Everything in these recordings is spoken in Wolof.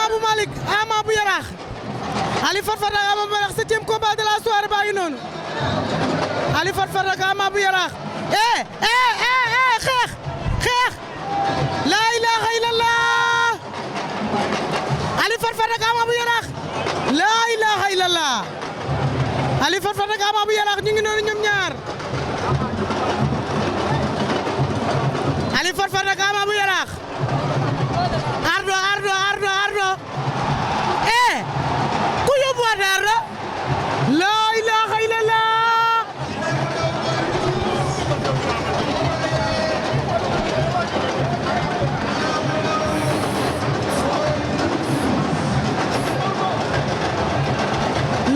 Ama bu Malick Ama bu Yaraax Ali Fat Fat ak Ama bu Yaraax 7e combat de la soirée baa ngi noonu Ali Fat Fat ak Ama bu Yaraax xeex laa ilaaha illallah Ali Fat Fat ak Ama bu Yaraax laa ilaaha illallah Ali Fat Fat ak Ama bu Yaraax ñu ngi noonu ñoom ñaar Ali Fat Fat ak Ama bu Yaraax ardo ku yóbbuwaat ardo laa ilaaha illallah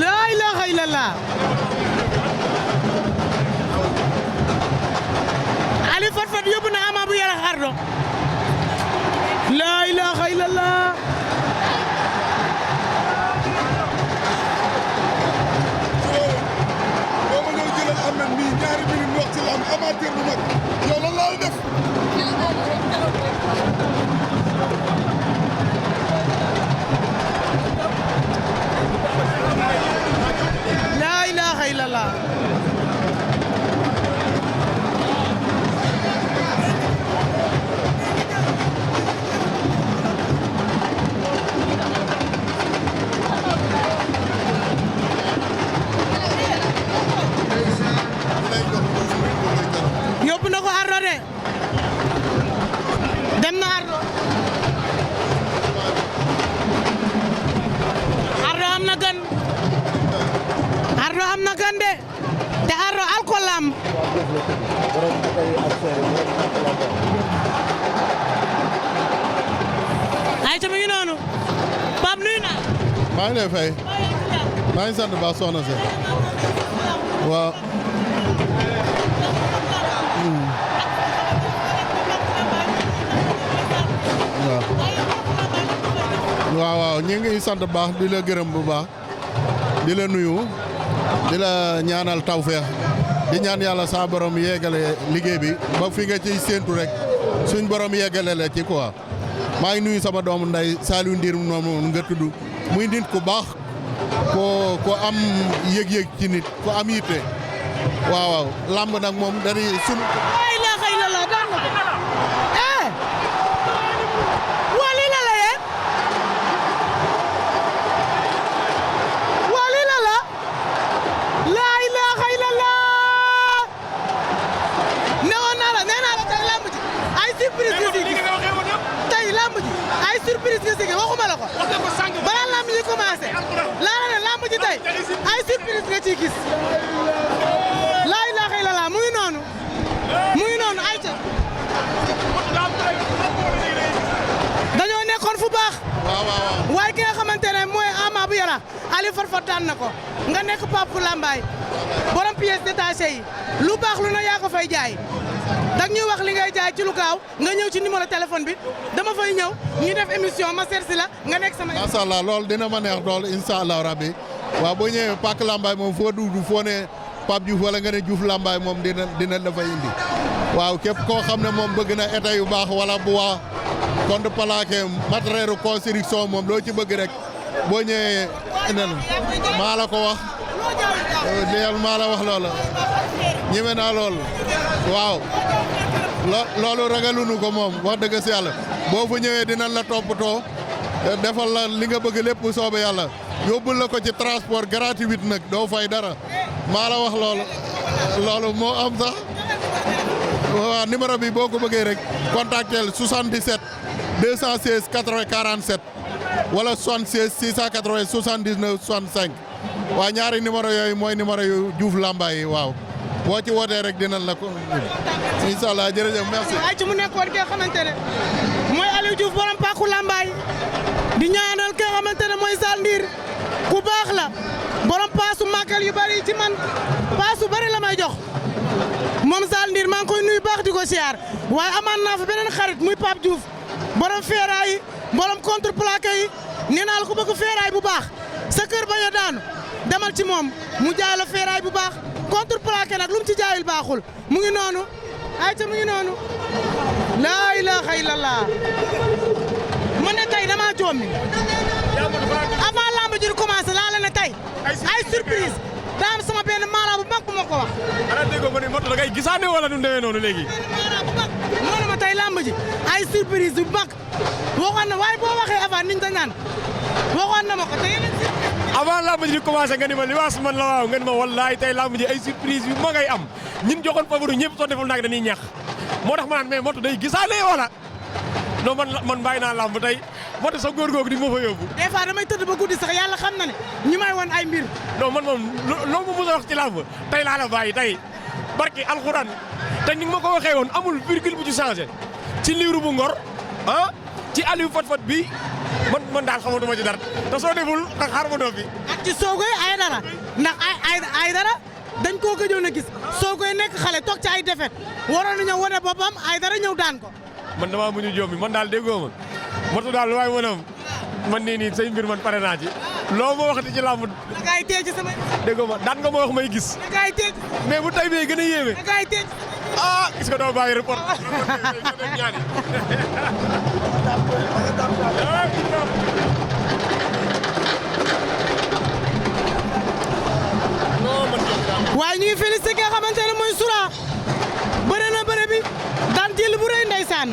laa ilaaha illallah Ali Fat Fat yóbbu na Ama bu Yaraax ardo laa ilaaha illallah boo ma ñëw jëlal Ahmed mii ñaari minute wax ci lamb amateur bu mag yow lan laa def laa ilaaha illallah yóbbu na ko ardo de dem na ardo am na gan de te ardo alcool la am ay ca mi ngi noonu Pape nuyu naa maa ngi lay fay maa ngi sant baax soxna si waaw waaw ñu ngi sant baax di la gërëm bu baax di la nuyu di la ñaanal tawfeex di ñaan yàlla saa borom yeggale liggéey bi ba fi nga ciy séentu rek suñ borom yeggale la ci quoi maa ngi nuyu sama doomu nday Saliou Ndir noonu nga tudd muy nit ku baax ko am yëg-yëg ci nit ko am yitte waaw lamb nag moom dari sunu la ilaha illallah daan na ko wali la la yee wali la la la ilaha illallah newoon naa la nee naa la tey lamb ji ay surprise nga si gis tey lamb ji ay surprise nga si gis waxuma la ko balaa lamb ji commencé laa la ne lamb ji tey ay surprise nga ciy gis la ilaha illallah mu ngi noonu ayca dañoo nekkoon fu baax waaye ki nga xamante ne mooy Ama bu Yaraax Ali Fat Fat daan na ko nga nekk Pape Lambaye borom pièces détachées yi lu baax lu na yaa ko fay jaay dag ñuy wax li ngay jaay ci lu gaaw nga ñëw ci numéro téléphone bi dama fay ñëw ñu def émission ma seet si la nga nekk sama macha allah loolu dina ma neex lool incha allah rabbi waaw boo ñëwee Pape Lambaye moom foo dugg foo ne Pape Diouf wala nga ne Diouf Lambaye moom dina la fay indi waaw képp koo xam ne moom bëgg na état yu baax wala bois contreplaqué matériel construction moom loo ci bëgg rek boo ñëwee nen maa la ko wax maa la wax loola ñeme naa loolu waaw loolu ragalunu ko moom wax dëgg si yàlla boo fa ñëwee dinañ la toppatoo defal la li nga bëgg lépp soobe yàlla yóbbul la ko ci transport gratuit nag doo fay dara maa la wax loolu moo am sax waaw numéro bi boo ko bëggee rek contactel 77 216 80 47 wala 76 680 79 65 waa ñaari numéro yooyu mooy numéro yu Diouf Lambaye yi waaw boo ci wootee rek dinañ la ko incha allah jërëjëf merci. ay ci mu nekkoon ki nga xamante ne mooy Aliou Diouf borom Paku Lambaye di ñaanal ki nga xamante ne mooy Sall Ndir ku baax la borom paasu màggal yu bari ci man paasu bari la may jox moom Sall Ndir maa ngi koy nuyu baax di ko siyaar waaye amaan naa fa beneen xarit muy Pape Diouf borom feeraay yi borom contreplaqué yi nee naa la ku bëgg feeraay bu baax sa kër bañ a daanu demal ci moom mu jaay la feeraay bu baax contreplaqué nag lu mu ci jaayul baaxul mu ngi noonu ayca mu ngi noonu laa ilaha illallah man ne tey dama joom mi avant lamb ji di commencé laa la ne tey ay surprise daa am sama benn maara bu mag bu ma ko wax. ana déggoo ma ni moto da ngay gisaane wala nu demee noonu léegi. maara bu mag moo ne ma tey lamb ji ay surprise bu mag waxoon na waaye boo waxee avant niñ dañ naan waxoon na ma ko te yeneen surprise. avant lamb ji di commencé nga ni ma Libaas man la waaw nga ni ma wallaay tey lamb ji ay surprise yu ma ngay am ñun joxoon favori ñëpp soo deful nag dañuy ñax moo tax ma naan mais moto day gisaane wala non man bàyyi naa lamb tey moto sa góor googu di ma fa yóbbu. des fois damay tëdd ba guddi sax yàlla xam na ne ñu may woon ay mbir. non man moom loo ma mos a wax ci lamb tey laa la bàyyi tey barki alxuraan te ni nga ma ko waxee woon amul virgule bu ci changé ci liiru bu ngor ah ci Aliou Fat bi man daal xamatuma ci dara te soo deful nag xaar ma noppi. ak ci Sokone ay dara ndax ay dara dañ koo gëjoon a gis Sokone nekk xale toog ci ay defet waroon na ñëw wane boppam ay dara ñëw daan ko. man damaa muñu jóom bi man daal déggoo ma moto daal lu waay mën a am man nii say mbir man pare naa ci loo ma waxati ci làmb. da ngay tee ci sama. déggoo ma daan nga ma wax may gis. da ngay tee. mais bu tay bee gën a yéeme. da ngay tee. ah gis nga doo bàyyi report. waaye ñu ngi félicité ki nga xamante ne mooy Soura bëre na bëre bi daan jël bu rëy ndeysaan